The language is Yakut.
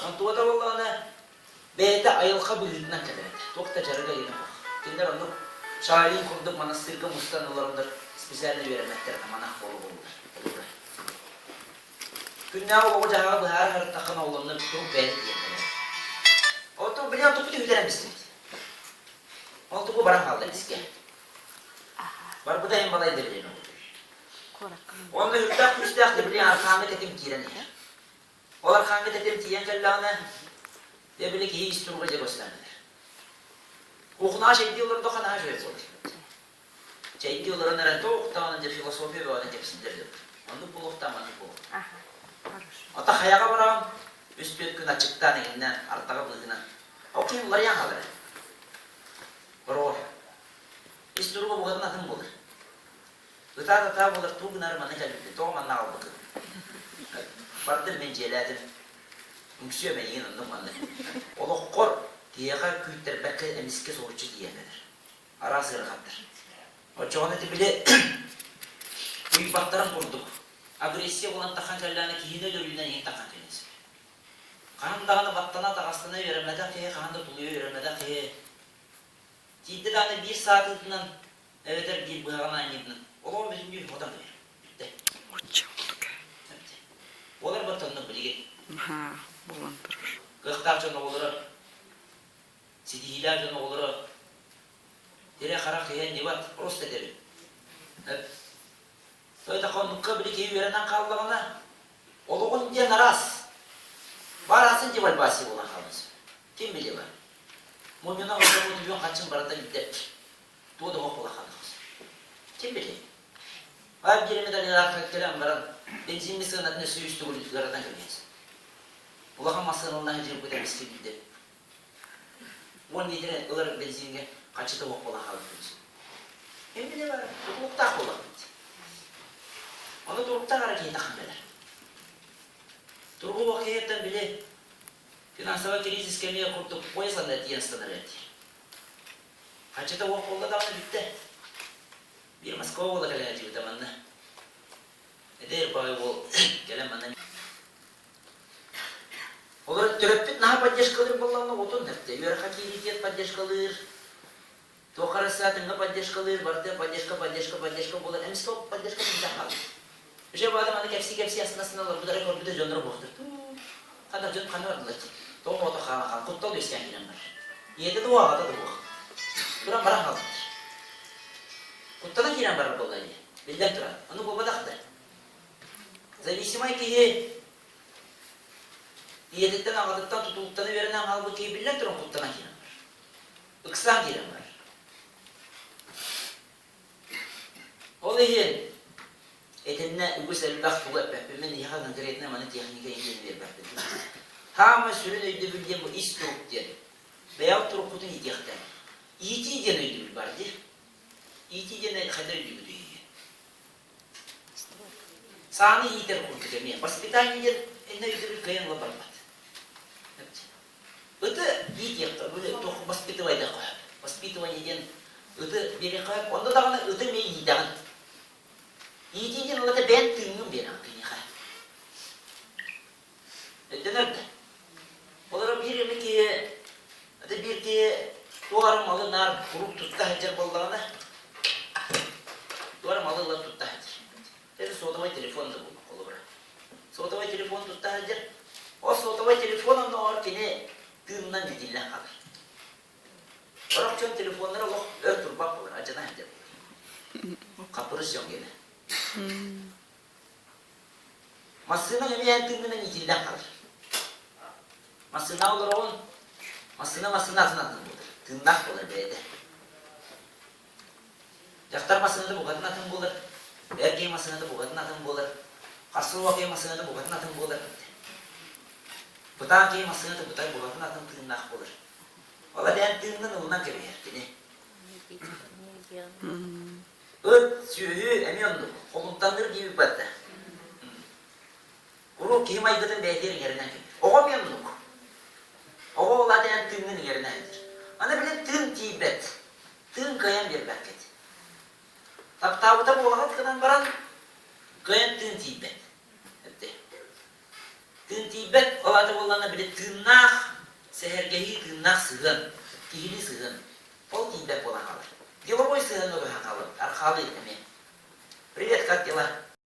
Онтуота буоллаҕына бэйэтэ айылҕа быһыытынан кэлэр этэ. Туох да дьарыга иһинэ суох. Кинилэр оннук Шаолинь курдук монастырга мустан олороннор специально үөрэммэттэр этэ, монах буола-буоллар. Күннээҕи олоҕу-дьаһаҕы быһаара сырыттаххына олоннор турук бэйэтэ тиийэн кэлэр. Оттон били онтукпут үһүтэрэн бистибит. Ол тугу баран хаалла эмискэ. Барбыта иһин балай да билин Онно үрдээх күүстээх да били архааҥҥы тэтим киирэн иһэр. Ол архааҥҥы тэтим тиийэн кэллэҕинэ, дьэ били киһи ис туруга дьэ көстөн кэлэр. Куукунаҕа чэйдии олордоххо наһаа үчүгэй буолар. Чэйдии олорон эрэн туох даҕаны дьэ философия бөҕөнү кэпсииллэр дьон. Оннук буолуохтаах, маннык буолуохтаах. Ата хайаҕа бараҕын, үс-түөрт күн аччыктаан иҥиннээн, ардаҕа быыһынан. Ол киһи уларыйан хаалар. Хороҕор. Ис туруга букатын атын буолар. Ытаа-ытаа буолар тугу гынары манна кэлбиппин, тоҕо манна аҕалбыккын? Бардым мин дьиэлээтим. Үҥсүөм эйигин оннук маннык. Олоххор киһиэхэ күүттэрбэккэ эмискэ соһуччу тиийэн кэлэр. Араас ыарахаттар. Оччоҕуна ити били уйбаттарын курдук агрессия буолан таххан кэллэҕинэ киһини өлөрүүнэн иһин таххан кэлиэн сөп. Хаһан даҕаны баттана таҕастана үөрэммэтэх киһи, хаһан да тулуйа үөрэммэтэх киһи тиийдэ даҕаны биир саатыытынан эбэтэр биир быһаҕынан анньыытынан олоҕун бүтүннүү хотон кэбиһэр. Бүттэ. Олор баттанна билигин. Буолан турар. Кыахтаах дьон оҕолоро, ситиһиилээх дьон оҕолоро тирэ-харах иһэн небат, просто этэбин. Тойтохон оннукка били киһи үөрэнэн хааллаҕына, олоҕун диэн араас. Баар девальвация буолан хаалбыт. Ким билиэ бар. Мунньунан олорбут үбүн хаччын барыта билдэ. Туох да буолан хаалбыт. Ким билиэ. Баар биир эмэ далилаах кэлэн баран, бензин сыанатын өссө үс төгүл ыаратан кэбиһэн. Улахан массыыналаах дьиэбит эмискэ билдэ. 10 литрэ ылар бензиҥҥэ хаччыта суох буолан хаалбыт. Эмиэ бар, тутулуктаах буоллахпыт. Ону туруктаах эрэ киһи таххан кэлэр. Туругу киһиттэн били финансовый кризис кэмигэр курдук поезд анна тиийэн ыстанар этиир. Хаччыта суох буолла даҕаны бүттэ. Биир Москва уола кэлэн сылдьыбыта манна. Эдэр баҕайы уол кэлэн манна Олор төрөппүт наһаа поддержкалыыр буоллаҕына отун эрдэ үөрэххэ киириитигэр поддержкалыыр, туохха эрэ саатыҥҥа поддержкалыыр, барыта поддержка, поддержка, поддержка буолар. Эмискэ ол поддержка тиийдэх хаалар. Уже баада маны кэпсии-кэпсии астына-астына олорбут эрэ көрбүтэ дьонноро буохтар. Ханна дьон ханна бардылар дии. Тоҕо оҕото хаалан хаал, куттал үөскээн киирэн барар. Ийэтэ да аҕата да суох. Туран баран хаалбыттар. Куттана киирэн барар буолла дии. Биллэн турар. Ону буолбатах да. Зависимай киһи ийэтиттэн аҕатыттан тутулуктана үөрэнэн хаалбыт киһи биллэн туран куттанан киирэн барар. Ыксаан киирэн барар. Ол иһин итиннэ үгүс элбэх тугу эппэппин, мин эһиэхэ конкретно маны техника иһин биэрбэппин. Хаамай сүрүн өйдөбүл диэн бу ис турук диэн. Бэйэҕит туруккутун иитиэхтээх. Иитии диэн өйдөбүл бар дии. Иитии диэн хайдах өйдүүгүт иһиги? Сааны иитэр курдук эмиэ. Воспитание диэн иннэ өйдөбүл кыайан ыла барбат. Ыты иитиэххэ, били туох воспитывайдахха сөп. Воспитывание диэн ыты биэриэххэ сөп. Онно даҕаны ыты эмиэ иитэҕин. Иитии диэн ылата бэйэн тыыҥҥын биэрэҕин киниэхэ. Өйдөнөр да. Олору биир эмэ киһи, аты биир киһи туох эрэ малы наар куруук тутта сылдьар буоллаҕына, туох эрэ малы ылан тутта сылдьар. Это сотовый телефон да буолла холобура. Сотовый телефон тутта сылдьар. Ол сотовый телефон оннооҕор кини тыынынан иитиллэн хаалар. Сорох дьон телефоннара олох өр турбат буолар, алдьана сылдьар буолар. Хаппырыс дьон гиэнэ. Массыына эмиэ эн тыыҥҥынан иитиллэн хаалар. Массыынаҕа олороҕун, массыына массыына атын атын буолар, тыыннаах буолар бэйэтэ. Дьахтар массыыната букатын атын буолар, эр киһи массыыната букатын атын буолар, харсыллаах киһи массыыната букатын атын буолар. Бытаан киһи массыыната бытай букатын атын тыыннаах буолар. Ол эбээн тыыннан ылынан кэбиһэр кини. Ыт, сүөһү эмиэ оннук, холунтанныр диэбит барда. Куруук киһи майгытын бэйэтигэр иҥэринэн кэбиһэр. Оҕо эмиэ оннук. Оҕо ол аата эн тыыҥҥын иҥэринэн сылдьар. Аны били тыын тиийбэт. Тыын кыайан биэрбэккит. Таптаабыта буолаҕыт гынан баран, кыайан тыын тиийбэт. Тыын тиийбэт, ол аата буоллаҕына били. били тыыннаах сэһэргэһии, тыыннаах сыһыан, киһилии сыһыан ол тиийбэт буолан хаалар. Деловой сыһыаҥҥа көһөн хаалар, архаалыы эмиэ. Привет, как дела?